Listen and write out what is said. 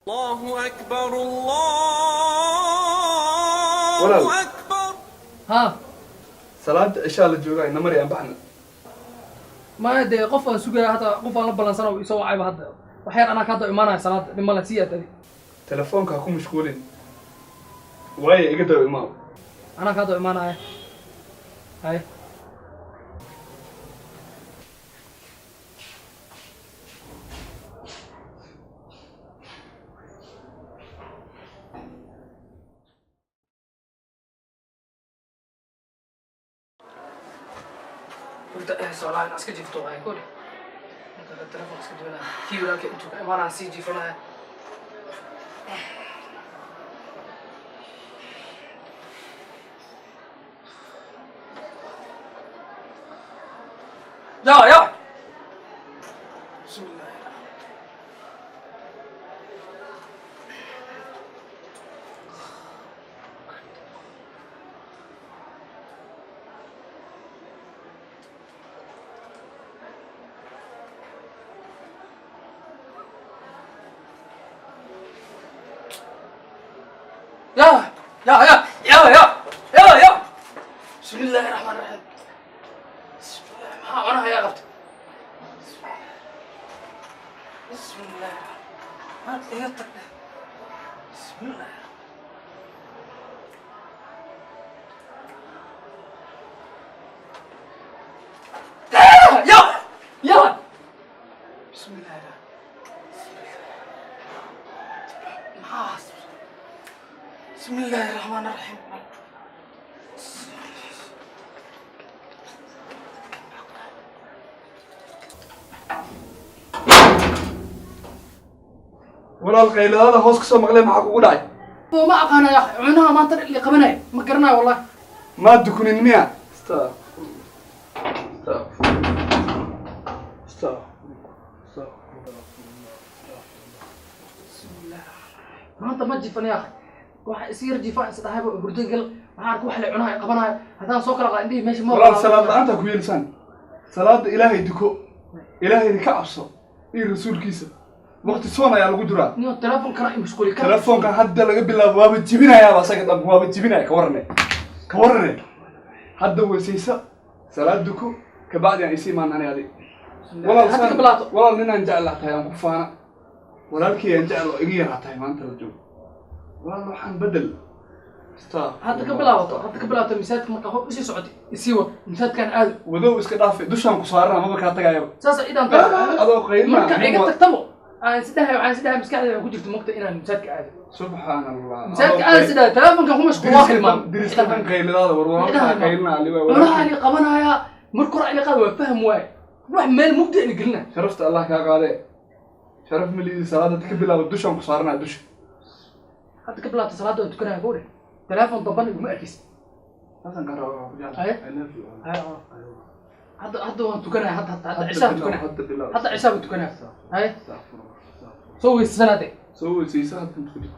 الله أكبر Walaal. الله أكبر. Haa. Salaada cishaa la joogaa, ina mari aan baxna. Maya dee, qof aan sugaya hadda, qof aan la ballansana uu isoo wacayba hadda. Waxyar anaa ka hadda imaanaya salaada, dhib male, sii aad adi. Telefoonka ha ku mashquulin, waayo iga daba imaam. Anaa ka hadda imaanaya, haye. Hurda ehayso walahi, inaan iska jiifto waaye kole. Marka telefoon iska duwanaya, kii walaalkay intuu ka imaanaya sii jiifanaya. Ya ya, bismillahi. يا يا يا يا يا يا يا، بسم الله الرحمن الرحيم، بسم الله. maxaa cunaha yaa qabta? بسم الله الرحمن iga tag. بسم الله. يا يا، بسم الله maxaa? بسم الله الرحمن الرحيم. Walaal, qayladaada hoos kasoo maqlay, maxaa kugu dhacay? Ma aqaana ya akhi, cunaha maanta li qabanaya ma garanayo wallahi. Maa dukunin miya? Astaghfirullah, astaghfirullah, astaghfirullah. Maanta ma jifan ya akhi, waxa is yar jifa is dhahayba hurdo gal, waxaan arka wax la cunaha ay qabanayo. Haddaan soo kala qaad indhihii meesha ma Walaal, salaad la-aanta ku yeelisaan. Salaada Ilaahay duko, Ilaahayna ka cabso iyo rasuulkiisa. Waqti soon ayaa lagu jiraa. Niyo, telefonkana i mashquuli kara. Telefoonka hadda laga bilaabo waaba jibinayaaba, asaga dhan waaba jibinaya. Ka warane, ka warane, hadda weysaysa, salaad duko, kabacdi aan isi imaan ani adig. Walaal, Hadda ka bilaato. Walaal, ninaan jeclaa tahay, aan ku faana. Walaalkii aan jecel oo iga yaraa tahay maanta la joogo. Walaal, waxaan bedel. Hadda ka bilaabato, hadda ka bilaabato masaajidka markaa hor usii socotay isii wad, masaajidkaan aado. Wadow iska dhaafe, dushaan ku saarana, maba kaa tagayaba. Saasa idaan. Adoo qaylina. Marka iga tagtabo aan isdhahay, waxaan isdhahay maskaxdayda ku jirto mogta inaan masaajidka aado. Subxaan Allah. Masaajidka aado isdhahay, telefonkan ku mashquul waa hilmaam. Diriska dhan qayladaada war walaalkaa qaylina ali waa cunaha walaalkii. Ali qabanaya marka hore ali qaad waa fahm waaye, wax meel mugdi ina gelina. Sharafta Allah kaa qaadee, sharaf malidi. Salaada ka bilaabo, dushaan ku saaranaa, dusha. Hadda ka bilaabta salaada waan tukanaya kowdhe, telefoon dambana iguma arkaysa. Saasaan kaa rabaa, waan ku jeclahay. Haye. I love you. Haye, hadda hadda waan tukanaya, hadda hadda hadda cishaa tukanaya. Hadda bilaab. Hadda cishaa baan tukanaya, haye. Astaghfirullah, astaghfirullah. Soo weysasanaade. Soo weysaysa, hadda inta ku jiro.